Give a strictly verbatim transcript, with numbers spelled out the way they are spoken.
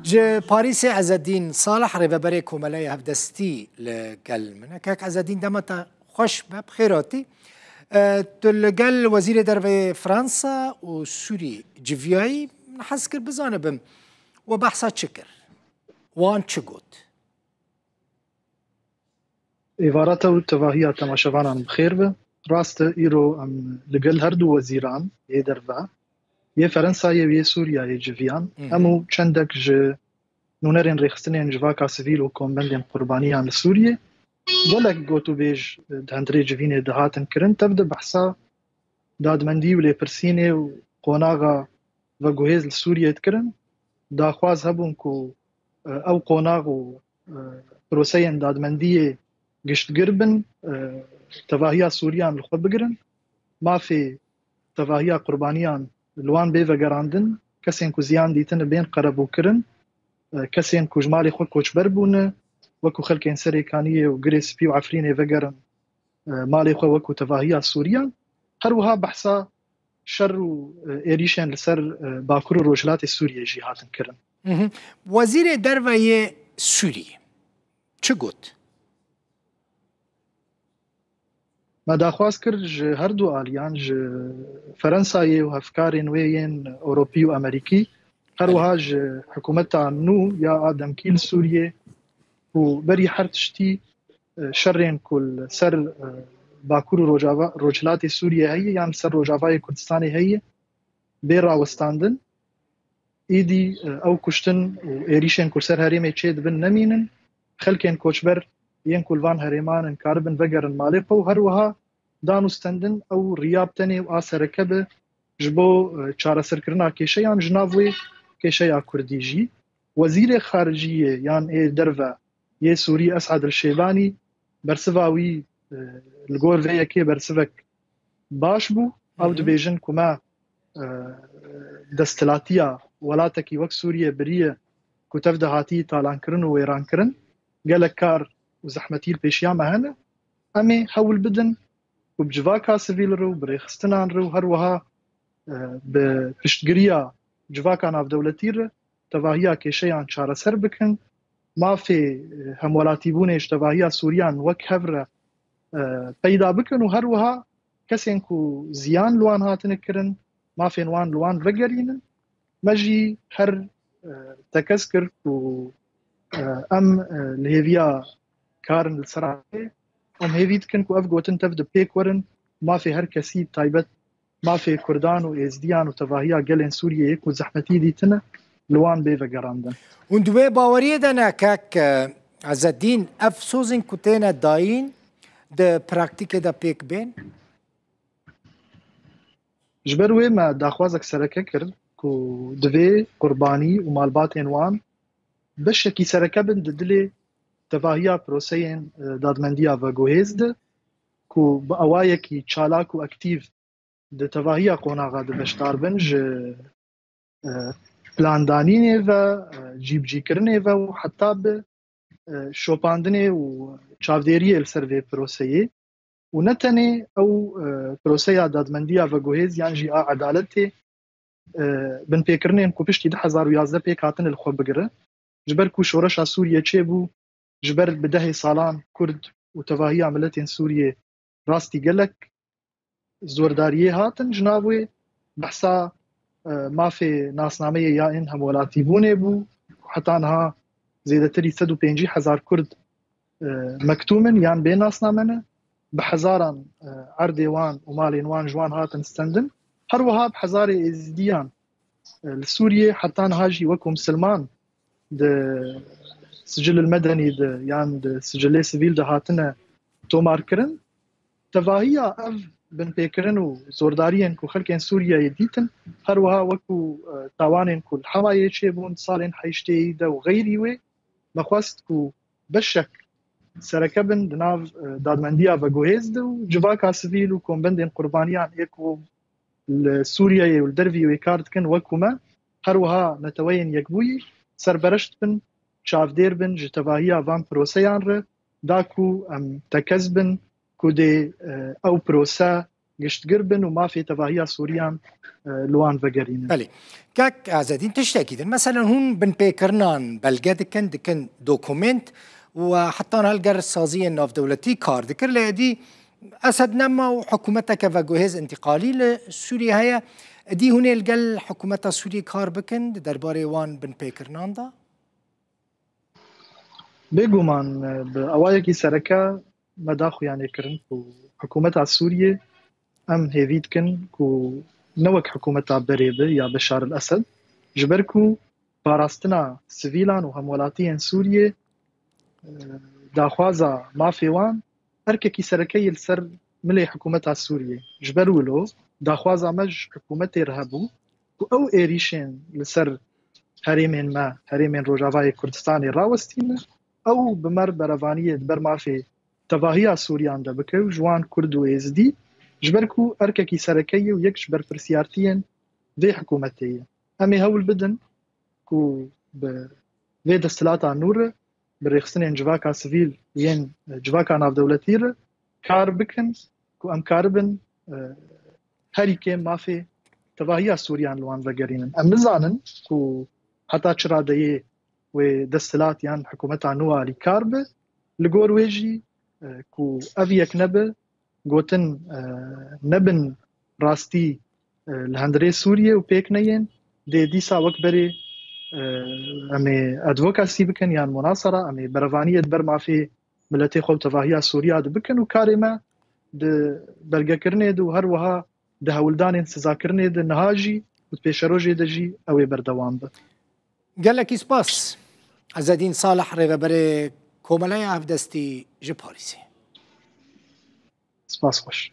Ji Parîsê Ezedîn Salih, rêveberê Komeleya Hevdestî, li gel min e. Kek Ezedîn, dema te xweş be, bi xêr hatî. E, tu li gel Wezîrê Derve yê Fransa û Sûrî civiyayî, min hez kir bizanibim, we behsa çi kir? Wan çi got? Êvara te û tevahiya temaşevanan bi xêr be. Rast e, îro em li gel her du wezîran yê derve, yê Ferensayê û yê Sûriyeyê civiyan. Hı hı. Em û çendek ji nûnerên rêxistinên civaka sivîl û kombendên qurbaniyan li Sûriyê gelek gotûbêj di hundirê civînê de hatin kirin. Tev de behsa dadmendî û lêpirsînê û qonaxa veguhêz li Sûriyê dikirin. Daxwaz hebûn ku, e, ew qonax û, e, proseyên dadmendiyê giştgir bin, e, tevahiya Sûriyan li xwe bigirin, mafê tevahiya qurbaniyan li wan bê vegerandin, kesên ku ziyan dîtine bên qerebûkirin, e, kesên ku ji malê xwe koçber bûne, wekû xelkên Serê Kaniyê û Girê Spî û Efrînê vegerin, e, malê xwe wekû tevahiya Sûriyan. Her wiha behsa şer û, e, êrîşên li ser, e, Bakur û Rojhilatê Sûriyê jî hatin kirin. Mhm. Wezîrê Derve yê Sûriyê çi got? Me daxwaz kir ji her du aliyan, ji Ferensayê û hevkarên wê yên Ewropî û Amerîkî, her wiha ji hikûmeta nû ya a demkî li Sûriyê, ku berî her tiştî, e, şerên ku li ser, e, Bakur û Rojava-, Rojhilatê Sûriyê heye yan li ser Rojavayê Kurdistanê heye, bê rawestandin. Îdî, e, ew kuştin û êrîşên ku ser herêmê çêdibin nemînin. Xelkên koçber yên ku li van herêman in karibin vegerin malê xwe û her wiha dan û stendin ew riya bi tenê û a sereke be ji bo, e, çareserkirina kêşeyan ji nav wê kêşeya kurdî jî. Wezîrê Xariciyê yan ê derve yê Sûrî Esad El Şêbanî bersiva wî, e, li gor vê yekê bersivek baş bû. Ew Hı hı. dibêjin ku me, e, desthilatiya welatekî wek Sûriyê biriye ku tev de hatî talankirin û wêrankirin. Gelek kar û zehmetî li pêşiya me hene. Em ê hewl bidin ku bi civaka sivîl re û bi rêxistinan re û her wiha, e, bi piştgiriya civaka navdewletî re tevahiya kêşeyan çareser bikin. Mafê, e, hemwelatîbûnê ji tevahiya Sûriyan wek hev re, e, peyda bikin û her wiha kesên ku ziyan li wan hatine kirin, mafên wan li wan vegerînin. Me jî her, e, tekez kir ku, e, em, e, li hêviya karin li ser hatê. Em hêvî dikin ku ev gotin tev de pêk werin, mafê her kesî, taybet mafê Kurdan û Êzidiyan û tevahiya gelên Sûriyeyê ku zehmetî dîtine, li wan bê vegerandin. Hûn di wê baweriyê de ne, kek, e, Ezedîn, ev sozên ku têne dayîn di praktîkê de pêk bên? Ji ber wê me daxwazek sereke kir ku divê qurbanî û malbatên wan beşekî sereke bin di dilê tevahiya proseyên, e, dadmendiya veguhêz de, ku bi awayekî çalak û aktîf di tevahiya qonaxa de beşdar bin, ji, e, plandanînê ve, e, cîbicîkirinê ve û heta bi, e, şopandinê û çavdêriyê li ser vê proseyê. Û ne tenê ew, e, proseya dadmendiya veguhêz yan jî a edaletê, e, binpêkirinên ku piştî du hezar û yazdeh pêk hatine li xwe bigire. Ji ber ku şoreşa Sûriyê çêbû, ji ber bi dehê salan Kurd û tevahiya miletên Sûriyê rastî gelek zordariyê hatin. Ji nav wê behsa, e, mafê nasnameyê ya ên hemwelatîbûnê bû. Heta niha zêdetirî sed û pêncî hezar Kurd, e, mektûm in yan bê nasname ne. Bi hezaran, e, erdê wan û malên wan ji wan hatin stendin. Her wiha bi hezarê Êzidiyan, e, li Sûriyê heta niha jî wekû misilman di sicil el medenî de yan di sicilê sivîl de hatine tomarkirin. Tevahiya ev binpêkirin û zordariyên ku xelkên Sûriyeyê dîtin, her wiha wekû, e, tawanên ku li Hemayê çêbûn di salên heyştêyî de û xeyrî wê, me xwest ku beşek sereke bin di nav, e, dadmendiya veguhêz de û civaka sivîl û kombendên qurbaniyan ê ku li Sûriyeyê û li dervî wê kar dikin wekû me, her wiha Neteweyên Yekbûyî serbereşt bin, çavdêr bin ji tevahiya van proseyan re, da ku em tekez bin ku dê, e, ew prose giştgir bin û mafê tevahiya Sûriyan e, li wan vegerînin. Belê. Kak Azedîn, tiştekî din. Meselen hûn binpêkirinan belge dikin, dikin dokument û heta niha li gel saziyên navdewletî kar dikir. Lê êdî Esed nema û hikûmeteke veguhêz întîqalî li Sûriyê heye. Êdî hûn ê li gel hikûmeta Sûriyê kar bikin di derbarê wan binpêkirinan de? Bêguman bi awayekî sereke me da xuyanê kirin ku hikûmeta Sûriyê em hêvî dikin ku ne wek hikûmeta berê be ya Beşar el Esed, ji ber ku parastina sivîlan û hemwelatiyên Sûriyê e, daxwaza mafê wan erkekî sereke ye li ser milê hikûmeta Sûriyê. Ji ber wilo daxwaza me ji hikûmetê re hebû ku ew êrîşên li ser herêmên me, herêmên Rojavayê Kurdistanê rawestîne, ew bi mer berevaniyê di ber mafê tevahiya Sûriyan de bike û ji wan Kurd û Êzidî, ji ber ku erkekî sereke ye û yek ji berpirsiyartiyên vê hikûmetê ye. Em ê hewl bidin ku bi vê desthilata nû re, bi rêxistinên civaka sivîl yên civaka navdewletî re kar bikin ku em karibin e, herî kêm mafê tevahiya Sûriyan li wan vegerînin. Em nizanin ku heta çi radeyê wê desthilat yan hikûmeta nû alîkar be. Li gor wê jî e, ku ev yek nebe, gotin e, nebin rastî e, li hundirê Sûriyê û pêk neyên, dê dîsa wek berê e, em ê advokasî bikin yan munasara, em ê berevaniyê di ber mafê miletê xwe û tevahiya Sûriya de bikin û karê me di belgekirinê de û her wiha di hewldanên sizakirinê de niha jî û di pêşerojê de jî ew ê berdewam be. Gelekî spas. Ezedîn Salih, rêveberê Komeleya Hevdestî ji Parîsê. Spas xweş.